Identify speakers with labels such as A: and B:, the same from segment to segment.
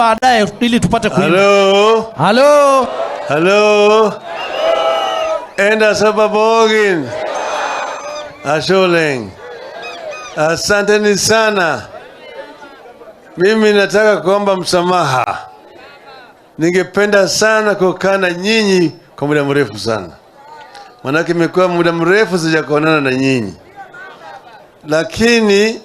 A: Baadaye ili tupate kuimba.
B: Halo,
A: Halo,
B: halo. Enda sababogin. Asholeng. Asanteni sana. Mimi nataka kuomba msamaha. Ningependa sana kukaa na nyinyi kwa muda mrefu sana, manake imekuwa muda mrefu sijakuonana na nyinyi, lakini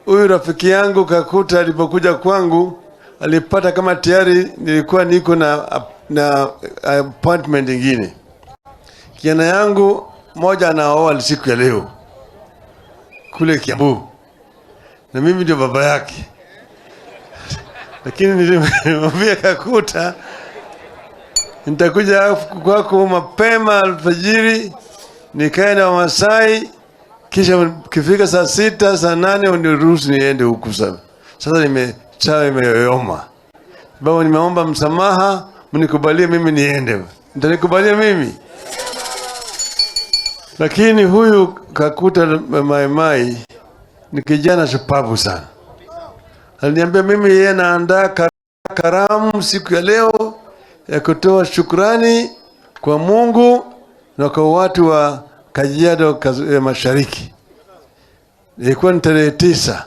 B: huyu rafiki yangu Kakuta alipokuja kwangu alipata kama tayari nilikuwa niko na appointment ingine. Kijana yangu moja anaoa siku ya leo kule Kiambu, na mimi ndio baba yake, lakini nilimwambia Kakuta nitakuja kwako mapema alfajiri nikae na Wamasai, kisha kifika saa 6 saa 8 uniruhusu niende huku. Sasa nimechawa imeyoyoma. Baba, nimeomba msamaha, mnikubalie mimi niende. Mtanikubalia mimi? Lakini huyu Kakuta Maimai ni kijana shupavu sana. Aliniambia mimi yeye anaandaa karamu siku ya leo ya kutoa shukrani kwa Mungu na kwa watu wa Kajiado Mashariki. Ilikuwa ni tarehe 9.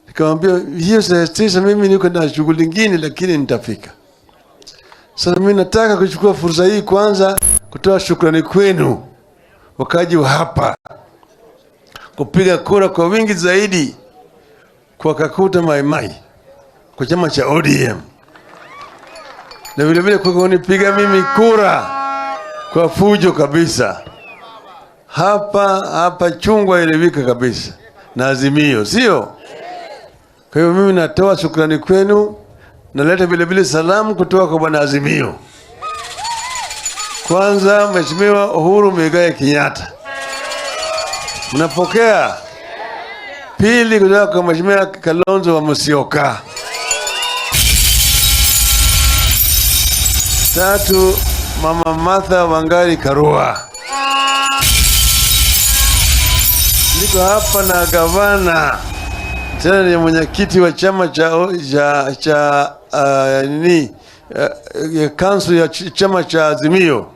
B: Nikamwambia hiyo tarehe 9 mimi niko na shughuli nyingine, lakini nitafika. Sasa mimi nataka kuchukua fursa hii kwanza kutoa shukrani kwenu wakaji wa hapa kupiga kura kwa wingi zaidi kwa Kakuta Maimai kwa chama cha ODM, na vile vile kwa kunipiga mimi kura kwa fujo kabisa. Hapa chungwa ilivika kabisa na Azimio, sio? Kwa hiyo mimi natoa shukrani kwenu, naleta vile vile salamu kutoka kwa Bwana Azimio. Kwanza Mheshimiwa Uhuru Muigai Kenyatta, mnapokea? Pili kutoka kwa Mheshimiwa Kalonzo wa Musyoka. Tatu, Mama Martha Wangari Karua. Niko hapa na gavana, tena ni mwenyekiti wa chama cha council ya chama cha Azimio,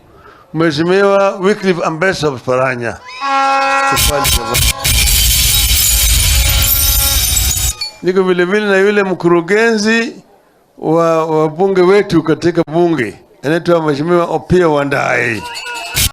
B: Mheshimiwa Wycliffe Ambetsa Paranya. Niko vile vile na yule mkurugenzi wa bunge wetu katika bunge, anaitwa Mheshimiwa Opiyo Wandayi.